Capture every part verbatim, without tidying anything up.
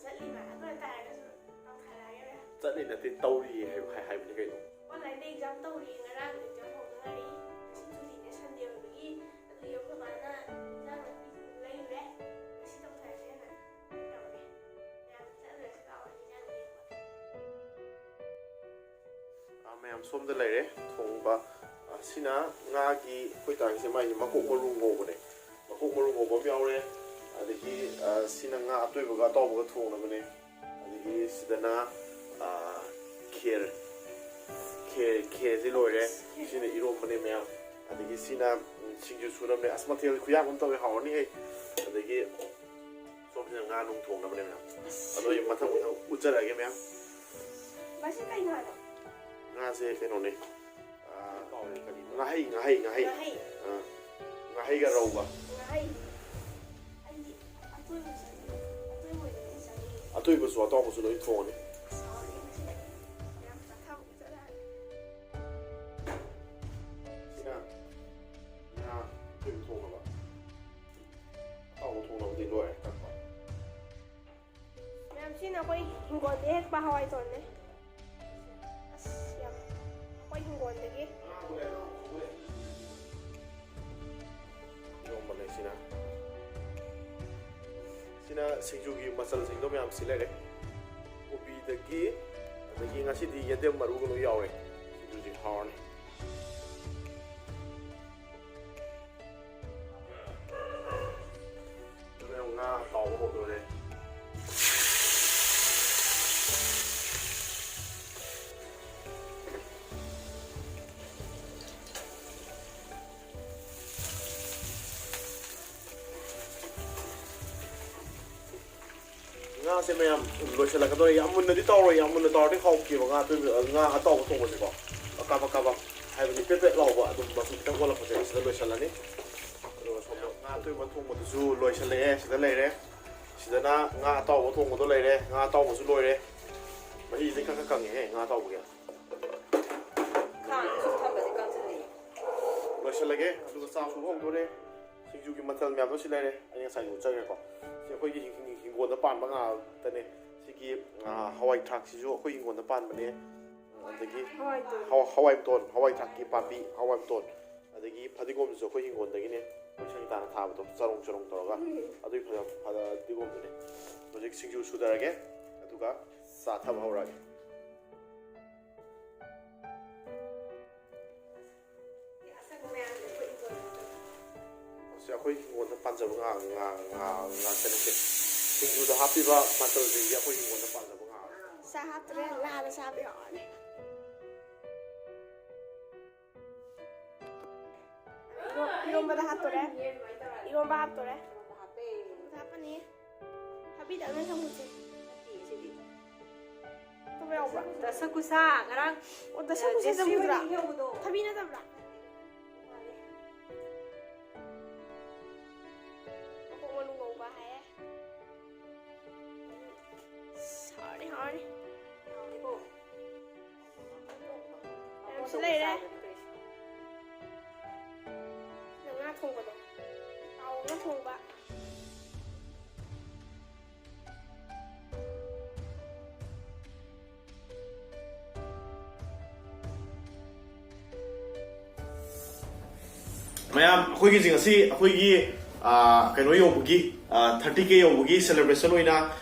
ꯆꯠꯂꯤꯕ ꯑꯗꯨ ꯑꯣꯏꯇꯥꯔꯒꯁꯨ ꯇꯧꯊꯔꯛꯑꯒꯦ꯫ ꯆꯠꯂꯤ ꯅꯠꯇꯦ, ꯇꯧꯔꯤꯌꯦ ꯍꯥꯏꯕ, ꯍꯥꯏ-, ꯍꯥꯏꯕꯅꯤ ꯀꯩꯅꯣ꯫ ꯑꯣꯟꯂꯥꯏꯟꯗ ꯑꯦꯛꯖꯥꯝ ꯇꯧꯔꯤ, ꯉꯔꯥꯡ ꯑꯦꯛꯖꯥꯝ ꯍꯧꯗ ꯉꯥꯏꯔꯤ꯫ ꯉꯁꯤ ꯁꯨꯇꯤꯅꯦ, ꯁꯟꯗꯦ ꯑꯣꯏꯕꯒꯤ꯫ ꯑꯗꯨꯒꯤ ꯑꯩꯈꯣꯏ ꯃꯥꯅ ꯏꯟꯖꯥꯡ ꯅꯥꯄꯤ ꯂꯩꯔꯨꯔꯦ꯫ ꯉꯁꯤ ꯇꯧꯊꯔꯁꯦꯅ ꯇꯧꯔꯦ꯫ ꯃꯌꯥꯝ ꯆꯠꯂꯨꯔꯁꯤ ꯂꯥꯛꯑꯣ, ꯏꯟꯖꯥꯡ ꯂꯩꯔꯨꯕ꯫ ꯑꯥ, ꯃꯌꯥꯝ ꯁꯣꯝꯗ ꯂꯩꯔꯦ ꯊꯣꯡꯕ꯫ ꯑꯥ, ꯁꯤꯅ ꯉꯥꯒꯤ, ꯑꯩꯈꯣꯏ ꯇꯥꯡꯁꯦ ꯃꯥꯒꯤ ꯃꯀꯣꯛ ꯃꯔꯨ ꯉꯧꯕꯅꯦ꯫ ꯃꯀꯣꯛ ꯃꯔꯨ ꯉꯧꯕ ꯑꯃ ꯌꯥꯎꯔꯦ꯫ ꯑꯗꯒꯤ, ꯑꯥ, ꯁꯤꯅ ꯉꯥ ꯑꯇꯣꯏꯕꯒ ꯑꯇꯥꯎꯕꯒ ꯊꯣꯡꯅꯕꯅꯦ꯫ ꯑꯗꯒꯤ ꯁꯤꯗꯅ, ꯑꯥ, ꯈꯦꯔ꯫ ꯈꯦꯔ, ꯈꯦꯔꯁꯤ ꯂꯣꯏꯔꯦ꯫ ꯁꯤꯅ ꯏꯔꯣꯝꯕꯅꯦ ꯃꯌꯥꯝ꯫ ꯑꯗꯒꯤ ꯁꯤꯅ, ꯎꯝ, ꯁꯤꯡꯖꯨ ꯁꯨꯅꯕꯅꯦ꯫ ꯑꯁ, ꯃꯊꯦꯜ ꯈꯨꯌꯥꯝ ꯑꯃ ꯇꯧꯋꯦ, ꯍꯥꯎꯔꯅꯤꯍꯦ꯫ ꯑꯗꯒꯤ ꯁꯣꯝꯁꯤꯅ ꯉꯥ ꯅꯨꯡ ꯊꯣꯡꯅꯕꯅꯦ ꯃꯌꯥꯝ꯫ ꯑꯗꯣ ꯑꯩ ꯃꯊꯪ ꯃꯊꯪ ꯎꯠꯆꯔꯛꯑꯒꯦ ꯃꯌꯥꯝ꯫ ꯃꯁꯤ ꯀꯩ ꯉꯥꯅꯣ? ꯉꯥꯁꯦ ꯀꯩꯅꯣꯅꯦ꯫ ꯑꯥ, ꯉꯥꯍꯩ, ꯉꯥꯍꯩ, ꯉꯥꯍꯩ꯫ ꯉꯥꯍꯩ? ꯑꯥ, ꯉꯥꯍꯩꯒ ꯔꯧꯒ꯫ ꯉꯥꯍꯩ? ꯑꯩꯗꯤ ꯑꯇꯣꯏꯕ ꯆꯥꯅꯤꯡꯉꯦ꯫ ꯑꯇꯣꯏꯕ ꯑꯣꯏꯅ ꯆꯥꯅꯤꯡꯉꯦ꯫ ꯑꯇꯣꯏꯕꯁꯨ ꯑꯇꯥꯎꯕꯁꯨ ꯂꯣꯏ ꯊꯣꯡꯉꯅꯤ꯫ ꯍꯥꯎꯔꯅꯤ ꯉꯁꯤꯗꯤ꯫ ꯃꯌꯥꯝ ꯆꯥꯊꯕ ꯆꯠꯂꯅꯤ꯫ ꯁꯤꯅ ꯉꯥ ꯑꯇꯣꯏꯕ ꯊꯣꯡꯅꯕ꯫ ꯑꯇꯥꯎꯕ ꯊꯣꯡꯅꯕꯗꯤ ꯂꯣꯏꯔꯦ ꯀꯛꯄ꯫ ꯃꯌꯥꯝ, ꯁꯤꯅ ꯑꯩꯈꯣꯏ ꯍꯤꯡꯒꯣꯜꯗ ꯍꯦꯛꯄ ꯍꯋꯥꯏ ꯇꯣꯟꯅꯦ꯫ ꯑꯁ, ꯌꯥꯝ, ꯑꯩꯈꯣꯏ ꯍꯤꯡꯒꯣꯜꯗꯒꯤ꯫ ꯏꯔꯣꯝꯕꯅꯦ ꯁꯤꯅ꯫ ꯁꯤꯅ ꯁꯤꯡꯖꯨꯒꯤ ꯃꯆꯜꯁꯤꯡꯗꯣ ꯃꯌꯥꯝ ꯁꯤ ꯂꯩꯔꯦ꯫ ꯀꯣꯕꯤꯗꯒꯤ, ꯑꯗꯒꯤ ꯉꯁꯤꯗꯤ ꯌꯦꯟꯗꯦꯝ ꯃꯔꯨꯒ ꯂꯣꯏ ꯌꯥꯎꯔꯦ꯫ ꯁꯤꯡꯖꯨꯁꯤ ꯍꯥꯎꯔꯅꯤ꯫ ꯑꯗꯨꯅ ꯉꯥ ꯇꯥꯎꯕ ꯍꯧꯗꯣꯔꯦ꯫ ꯉꯥꯁꯦ ꯃꯌꯥꯝ ꯂꯣꯏꯁꯤꯜꯂꯛꯀꯗꯧꯔꯦ꯫ ꯌꯥꯝ ꯃꯨꯟꯅꯗꯤ ꯇꯥꯎꯔꯣꯏ, ꯌꯥꯝ ꯃꯨꯟꯅ ꯇꯥꯎꯔꯗꯤ ꯍꯥꯎꯇꯦꯕ ꯉꯥ ꯑꯇꯣꯏꯕ, ꯉꯥ ꯑꯇꯥꯎꯕ ꯊꯣꯡꯕꯁꯦꯀꯣ꯫ ꯀꯥꯕꯛ ꯀꯥꯕꯛ, ꯍꯥꯏꯕꯗꯤ ꯄꯦꯠ ꯄꯦꯠ ꯂꯥꯎꯕ ꯑꯗꯨꯝ ꯃꯆꯨ ꯈꯤꯇꯪ ꯑꯣꯜꯂꯛꯄꯁꯦ ꯁꯤꯗ ꯂꯣꯏꯁꯤꯜꯂꯅꯤ꯫ ꯑꯗꯨꯒ ꯁꯣꯝꯗ ꯉꯥ ꯑꯇꯣꯏꯕ ꯊꯣꯡꯕꯗꯨꯁꯨ ꯂꯣꯏꯁꯤꯜꯂꯛꯑꯦ, ꯁꯤꯗ ꯂꯩꯔꯦ꯫ ꯁꯤꯗꯅ ꯉꯥ ꯑꯇꯥꯎꯕ ꯊꯣꯡꯕꯗꯣ ꯂꯩꯔꯦ, ꯉꯥ ꯑꯇꯥꯎꯕꯁꯨ ꯂꯣꯏꯔꯦ꯫ ꯃꯍꯤꯁꯦ ꯈꯔ ꯈꯔ ꯀꯪꯉꯦꯍꯦ ꯉꯥ ꯑꯇꯥꯎꯕꯒꯤ꯫ ꯈꯥꯡꯗ ꯁꯨꯝ ꯊꯝꯕꯗꯤ ꯀꯪꯁꯤꯜꯂꯤ꯫ ꯂꯣꯏꯁꯤꯜꯂꯒꯦ, ꯑꯗꯨꯒ ꯆꯥꯛꯁꯨ ꯍꯧꯗꯣꯔꯦ꯫ ꯁꯤꯡꯖꯨꯒꯤ ꯃꯆꯜ ꯃꯌꯥꯝꯗꯣ ꯁꯤ ꯂꯩꯔꯦ, ꯑꯩ ꯉꯁꯥꯏ ꯎꯠꯆꯈ꯭ꯔꯦꯀꯣ꯫ ꯁꯤ ꯑꯩꯈꯣꯏꯒꯤ ꯍꯤꯡ-, ꯍꯤꯡ-, ꯍꯤꯡꯒꯣꯜꯗ ꯄꯥꯟꯕ ꯉꯥꯛꯇꯅꯦ꯫ ꯁꯤꯒꯤ, ꯑ, ꯍꯋꯥꯏ ꯊ꯭ꯔꯥꯛꯁꯤꯁꯨ ꯑꯩꯈꯣꯏ ꯍꯤꯡꯒꯣꯜꯗ ꯄꯥꯟꯕꯅꯦ꯫ ꯑꯗꯒꯤ ꯍꯋꯥꯏꯗꯣ ꯍꯋꯥ- ꯍꯋꯥꯏ ꯃꯇꯣꯟ, ꯍꯋꯥꯏ ꯊ꯭ꯔꯥꯛꯀꯤ ꯄꯥꯝꯕꯤ, ꯍꯋꯥꯏ ꯃꯇꯣꯟ, ꯑꯗꯒꯤ ꯐꯗꯤꯒꯣꯝꯁꯨ ꯑꯩꯈꯣꯏ ꯍꯤꯡꯒꯣꯜꯗꯒꯤꯅꯦ꯫ ꯑꯩꯈꯣꯏ ꯁꯪꯒꯤꯇꯥꯅ ꯊꯥꯕꯗꯣ, ꯆꯔꯣꯡ ꯆꯔꯣꯡ ꯇꯧꯔꯒ, ꯑꯗꯨꯒꯤ ꯐꯖ- ꯐꯗꯤꯒꯣꯝꯗꯨꯅꯦ꯫ ꯍꯧꯖꯤꯛ ꯁꯤꯡꯖꯨ ꯁꯨꯊꯔꯒꯦ, ꯑꯗꯨꯒ ꯆꯥꯊꯕ ꯍꯧꯔꯛꯑꯒꯦ꯫ ꯑꯁꯪꯕ ꯃꯌꯥꯝꯁꯦ ꯑꯩꯈꯣꯏ ꯍꯤꯡꯒꯣꯜꯗ ꯆꯠꯂꯦ꯫ ꯁꯤ ꯑꯩꯈꯣꯏ ꯍꯤꯡꯒꯣꯜꯗ ꯄꯥꯟꯖꯕ ꯉꯥ ꯉꯥ ꯉꯥ ꯉꯥꯛꯇꯅꯤꯁꯦ꯫ ꯁꯤꯡꯖꯨꯗ ꯍꯥꯞꯄꯤꯕ ꯃꯆꯜꯁꯤꯡꯁꯦ ꯑꯩꯈꯣꯏ ꯍꯤꯡꯒꯣꯜꯗ ꯄꯥꯟꯖꯕ ꯉꯥ꯫ ꯆꯥ ꯍꯥꯞꯇ꯭ꯔꯦ, ꯂꯥꯗ ꯆꯥꯕ ꯌꯥꯎꯔꯅꯤ꯫ ꯏꯔꯣ- ꯏꯔꯣꯝꯕꯗ ꯍꯥꯞꯇꯣꯔꯦ꯫ ꯏꯔꯣꯝꯕ ꯍꯥꯞꯇꯣꯔꯦ꯫ ꯏꯔꯣꯝꯕ ꯍꯥꯞꯄꯦ꯫ ꯏꯔꯣꯝꯕꯗ ꯍꯥꯞꯄꯅꯤ꯫ ꯊꯕꯤꯗ ꯑꯗꯨꯝ ꯊꯝꯃꯨꯁꯦ꯫ ꯁꯤꯗꯤ ꯑꯇꯣꯞꯄ ꯌꯥꯎꯕ꯭ꯔꯥ? ꯗꯁ ꯀꯨꯁꯥ ꯉꯔꯥꯡ ꯑꯣ, ꯗꯁꯀꯨꯁ ꯆꯝꯐꯨꯠꯇꯨꯔꯥ? ꯌꯧꯕꯗꯣ꯫ ꯊꯕꯤ ꯅꯠꯇꯕ꯭ꯔꯥ? ꯃꯀꯣꯛ ꯃꯔꯨ ꯉꯧꯕ ꯍꯥꯏꯌꯦ꯫ ꯍꯥꯎꯔꯅꯤ, ꯍꯥꯎꯔꯅꯤ꯫ ꯃꯌꯥꯝꯁꯤ ꯂꯩꯔꯦ꯫ ꯁꯤꯅ ꯉꯥ ꯊꯣꯡꯕꯗꯣ꯫ ꯇꯥꯎꯔꯒ ꯊꯣꯡꯕ꯫ ꯃꯌꯥꯝ, ꯑꯩꯈꯣꯏꯒꯤꯁꯦ ꯉꯁꯤ ꯑꯩꯈꯣꯏꯒꯤ, ꯑꯥ, ꯀꯩꯅꯣ ꯌꯧꯕꯒꯤ, ꯑꯥ, ꯊꯥꯔꯇꯤ ꯀꯦ ꯌꯧꯕꯒꯤ ꯁꯦꯂꯦꯕ꯭ꯔꯦꯁꯟ ꯑꯣꯏꯅ,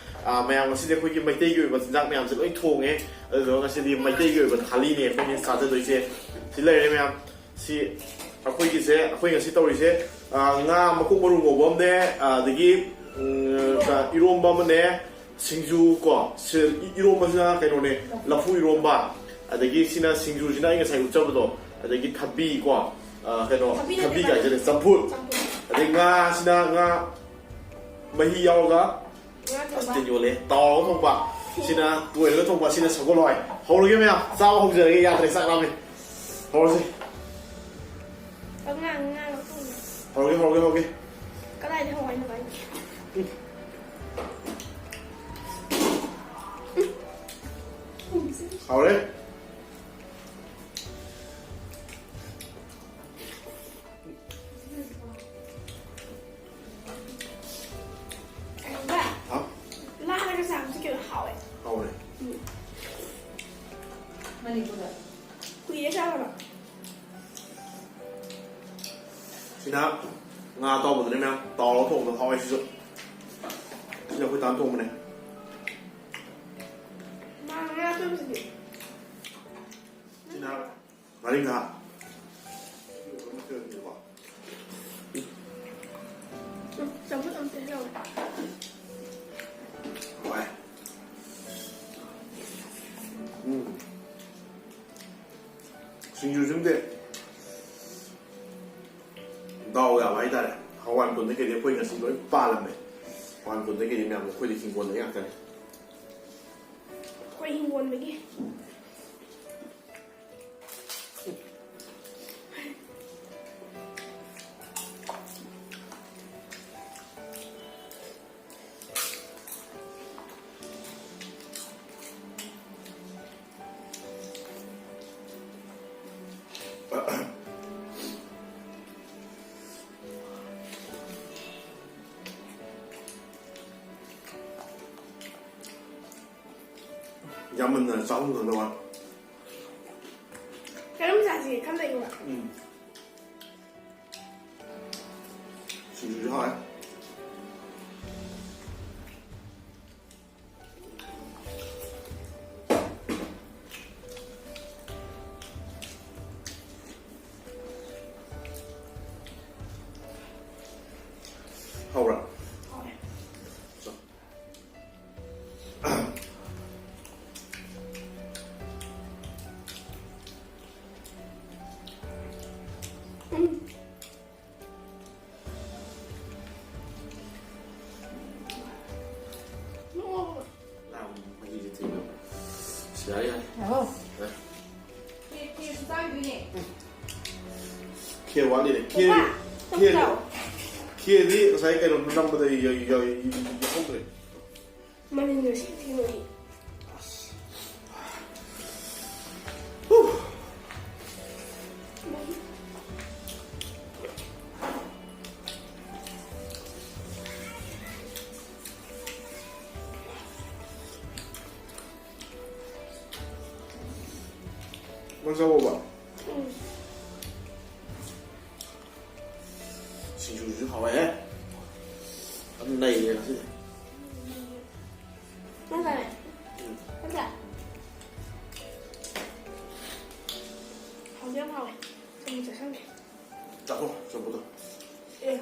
ꯑꯥ, ꯃꯌꯥꯝ ꯉꯁꯤꯗꯤ ꯑꯩꯈꯣꯏꯒꯤ ꯃꯩꯇꯩꯒꯤ ꯑꯣꯏꯕ ꯆꯤꯟꯖꯥꯛ ꯃꯌꯥꯝꯁꯦ ꯂꯣꯏ ꯊꯣꯡꯉꯦ꯫ ꯑꯗꯨꯗꯨꯒ ꯉꯁꯤꯗꯤ ꯃꯩꯇꯩꯒꯤ ꯑꯣꯏꯕ ꯊꯥꯂꯤꯅꯦ ꯑꯩꯈꯣꯏꯅ ꯆꯥꯖꯗꯣꯏꯁꯦ꯫ ꯁꯤ ꯂꯩꯔꯦ ꯃꯌꯥꯝ꯫ ꯁꯤ ꯑꯩꯈꯣꯏꯒꯤꯁꯦ, ꯑꯩꯈꯣꯏ ꯉꯁꯤ ꯇꯧꯔꯤꯁꯦ, ꯑꯥ, ꯉꯥ ꯃꯀꯣꯛ ꯃꯔꯨ ꯉꯧꯕ ꯑꯃꯅꯦ, ꯑꯥ, ꯑꯗꯒꯤ, ꯎꯝ, ꯀ- ꯏꯔꯣꯝꯕ ꯑꯃꯅꯦ, ꯁꯤꯡꯖꯨ ꯀꯣ, ꯁꯤ- ꯏ- ꯏꯔꯣꯝꯕꯁꯤꯅ ꯀꯩꯅꯣꯅꯦ, ꯂꯐꯨ ꯏꯔꯣꯝꯕ, ꯑꯗꯒꯤ ꯁꯤꯅ ꯁꯤꯡꯖꯨꯁꯤꯅ ꯑꯩ ꯉꯁꯥꯏ ꯎꯠꯆꯕꯗꯣ, ꯑꯗꯒꯤ ꯊꯕꯤ ꯀꯣ, ꯑꯥ, ꯀꯩꯅꯣ, ꯊꯕꯤ ꯅꯠꯇꯦ, ꯊꯕꯤ ꯃꯔꯨ꯫ ꯀꯥꯏꯁꯦ ꯆꯝꯐꯨꯠ, ꯆꯝꯐꯨꯠ꯫ ꯑꯗꯩ ꯉꯥꯁꯤꯅ ꯉꯥ ꯃꯍꯤ ꯌꯥꯎꯔꯒ ꯑꯁ ꯇꯤꯟ ꯌꯣꯜꯂꯦ꯫ ꯇꯥꯎꯔꯒ ꯊꯣꯡꯕ꯫ ꯁꯤꯅ ꯇꯣꯏꯔꯒ ꯊꯣꯡꯕ꯫ ꯁꯤꯅ ꯁꯒꯣꯜ ꯍꯋꯥꯏ꯫ ꯍꯧꯔꯒꯦ ꯃꯌꯥꯝ꯫ ꯆꯥꯕ ꯍꯧꯖꯔꯒꯦ꯫ ꯌꯥꯗ꯭ꯔꯦ꯫ ꯆꯥꯛ ꯂꯥꯝꯃꯦ꯫ ꯍꯧꯔꯁꯤ꯫ ꯑꯉꯥꯡ ꯉꯥꯡ ꯊꯣꯡꯉꯦ꯫ ꯍꯧꯔꯒꯦ, ꯍꯧꯔꯒꯦ, ꯍꯧꯔꯒꯦ꯫ ꯀꯗꯥꯏꯗ ꯍꯋꯥꯏꯅꯣ ꯚꯥꯏ? ꯍꯧꯔꯦ꯫ ꯍꯥꯎ꯫ ꯌꯥꯝꯁꯨ ꯀꯩꯅꯣ ꯍꯥꯎꯋꯦ꯫ ꯍꯥꯎꯔꯦ꯫ ꯎꯝ꯫ ꯃꯅꯤꯄꯨꯔꯗ꯫ ꯀꯨꯏꯔꯦ ꯆꯥꯗꯕ꯫ ꯁꯤꯅ ꯉꯥ ꯑꯇꯥꯎꯕꯗꯨꯅꯦ ꯃꯌꯥꯝ꯫ ꯇꯥꯎꯔꯒ ꯊꯣꯡꯕꯗꯣ ꯍꯥꯎꯋꯦ ꯁꯤꯁꯨ꯫ ꯁꯤꯅ ꯑꯩꯈꯣꯏ ꯇꯥꯟ ꯊꯣꯡꯕꯅꯦ꯫ ꯃꯥ ꯉꯥ ꯑꯇꯥꯎꯕꯁꯤꯗꯤ꯫ ꯁꯤꯅ ꯉꯥꯔꯤꯡꯈꯥ꯫ ꯎꯝ, ꯆꯝꯐꯨꯠ ꯑꯝꯇ ꯌꯥꯎꯔꯦ꯫ ꯍꯥꯎꯋꯦ꯫ ꯎꯝ꯫ ꯁꯤꯡꯖꯨꯁꯤꯃꯗꯤ ꯗꯥꯎ ꯌꯥꯕ ꯍꯥꯏꯇꯥꯔꯦ꯫ ꯍꯋꯥꯏ ꯃꯇꯣꯟꯗ ꯀꯩꯗꯤ ꯑꯩꯈꯣꯏ ꯉꯁꯤ ꯂꯣꯏ ꯄꯥꯜꯂꯝꯃꯦ꯫ ꯍꯋꯥꯏ ꯃꯇꯣꯟꯗ ꯀꯩꯗꯤ ꯃꯌꯥꯝ ꯑꯩꯈꯣꯏꯗꯤ ꯍꯤꯡꯒꯣꯜꯗ ꯉꯥꯛꯇꯅꯦ꯫ ꯑꯩꯈꯣꯏ ꯍꯤꯡꯒꯣꯜꯗꯒꯤ꯫ ꯌꯥꯝꯃꯟꯗꯅ ꯆꯥꯐꯝ ꯈꯪꯗꯕ ꯋꯥꯅꯤ꯫ ꯀꯔꯝ ꯆꯥꯁꯤꯒꯦ ꯈꯜꯂꯛꯏꯕ? ꯎꯝ꯫ ꯁꯤꯡꯖꯨꯁꯨ ꯍꯥꯎꯋꯦ꯫ ꯍꯥꯎꯕ꯭ꯔꯥ? ꯍꯥꯎꯋꯦ꯫ ꯆꯣ꯫ ꯎꯝ꯫ ꯂꯥꯎ, ꯃꯍꯤꯁꯦ ꯊꯤꯠꯂꯣ꯫ ꯁꯤ ꯌꯥꯔꯦ, ꯌꯥꯔꯦ꯫ ꯑꯍꯣ꯫ ꯌꯥꯔꯦ꯫ ꯈꯦꯔ ꯋꯥꯠꯂꯤꯅꯦ꯫ ꯈꯦꯔ, ꯄꯄꯥ, ꯈꯦꯔ, ꯆꯥꯎ꯫ ꯈꯦꯔꯗꯤ ꯉꯁꯥꯏ ꯀꯩꯅꯣ ꯅꯝꯕꯗ ꯌ-, ꯌ-, ꯌ-, ꯌꯥꯎꯍꯧꯗ꯭ꯔꯦ꯫ ꯃꯅꯤꯟ ꯅꯨꯡꯁꯤꯠ ꯊꯤꯕꯒꯤ꯫ ꯑꯁ꯫ ꯍꯨ꯫ ꯆꯥꯎꯕ꯫ ꯎꯝ꯫ ꯁꯤꯡꯖꯨꯁꯨ ꯍꯥꯎꯋꯦꯍꯦ꯫ ꯌꯥꯝ ꯅꯩꯔꯦ ꯉꯁꯤꯗꯤ꯫ ꯅꯪ ꯆꯥꯔꯦ? ꯎꯝ꯫ ꯅꯪ ꯆꯥ-, ꯍꯥꯎꯗꯤ ꯌꯥꯝ ꯍꯥꯎꯋꯦ꯫ ꯆꯥꯃꯁ ꯆꯥꯁꯟꯒꯦ꯫ ꯆꯥꯊꯣꯛ, ꯆꯝꯐꯨꯠꯇꯣ꯫ ꯑꯦ꯫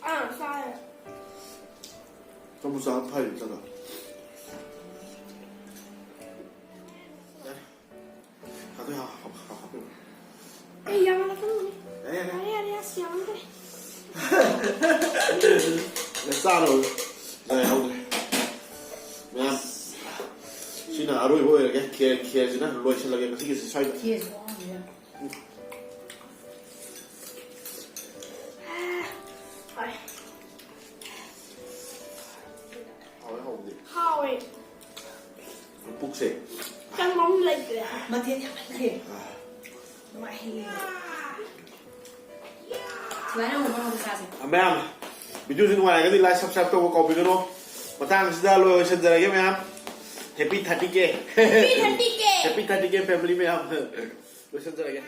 ꯑꯥ, ꯆꯥꯔꯦ꯫ ꯆꯝꯐꯨꯠ ꯆꯥꯕ ꯐꯩ, ꯆꯠꯂꯣ꯫ ꯌꯥꯔꯦ꯫ ꯍꯥꯞꯄꯦ, ꯍꯥꯞ-, ꯍꯥꯞ-, ꯍꯥꯞꯄꯦ꯫ ꯑꯩ ꯌꯥꯝꯅ ꯈꯪꯗꯦ꯫ ꯌꯥꯔꯦ, ꯌꯥꯔꯦ꯫ ꯌꯥꯔꯦ, ꯌꯥꯔꯦ, ꯑꯁ, ꯌꯥꯝꯃꯟꯈ꯭ꯔꯦ꯫ ꯌꯥꯔꯦ, ꯆꯥꯔꯣ꯫ ꯌꯥꯔꯦ, ꯍꯧꯗ꯭ꯔꯦ꯫ ꯃꯌꯥꯝ, ꯁꯤꯅ ꯑꯔꯣꯏꯕ ꯑꯣꯏꯔꯒꯦ꯫ ꯈꯦꯔ, ꯈꯦꯔꯁꯤꯅ ꯂꯣꯏꯁꯤꯜꯂꯒꯦ ꯉꯁꯤꯒꯤꯁꯦ ꯁ꯭ꯋꯥꯏꯗ꯫ ꯈꯦꯔꯁꯨ ꯍꯥꯎꯕꯅꯦ꯫ ꯍꯣꯏ꯫ ꯍꯥꯎꯋꯦ, ꯍꯥꯎꯕꯗꯤ꯫ ꯍꯥꯎꯋꯦ꯫ ꯄꯨꯛꯁꯦ꯫ ꯆꯪꯕ ꯑꯃ ꯂꯩꯇ꯭ꯔꯦ꯫ ꯃꯊꯦꯜ ꯌꯥꯝꯃꯟꯈ꯭ꯔꯦ꯫ ꯑꯥ꯫ ꯅꯨꯡꯉꯥꯏꯍꯦ꯫ ꯁꯨꯃꯥꯏꯅ ꯑꯃꯨꯛ ꯃꯔꯣꯡ ꯃꯆꯥꯁꯦ꯫ ꯃꯌꯥꯝ, video ꯁꯤ ꯅꯨꯡꯉꯥꯏꯔꯒꯗꯤ like, subscribe ꯇꯧꯕ ꯀꯥꯎꯕꯤꯒꯅꯨ꯫ ꯃꯇꯥꯡꯁꯤꯗ ꯂꯣꯏꯁꯤꯟꯖꯔꯒꯦ ꯃꯌꯥꯝ꯫ Happy thirty K꯫ Happy thirty K꯫ Happy thirty K family ꯃꯌꯥꯝ꯫ ꯂꯣꯏꯁꯤꯟꯖꯔꯒꯦ꯫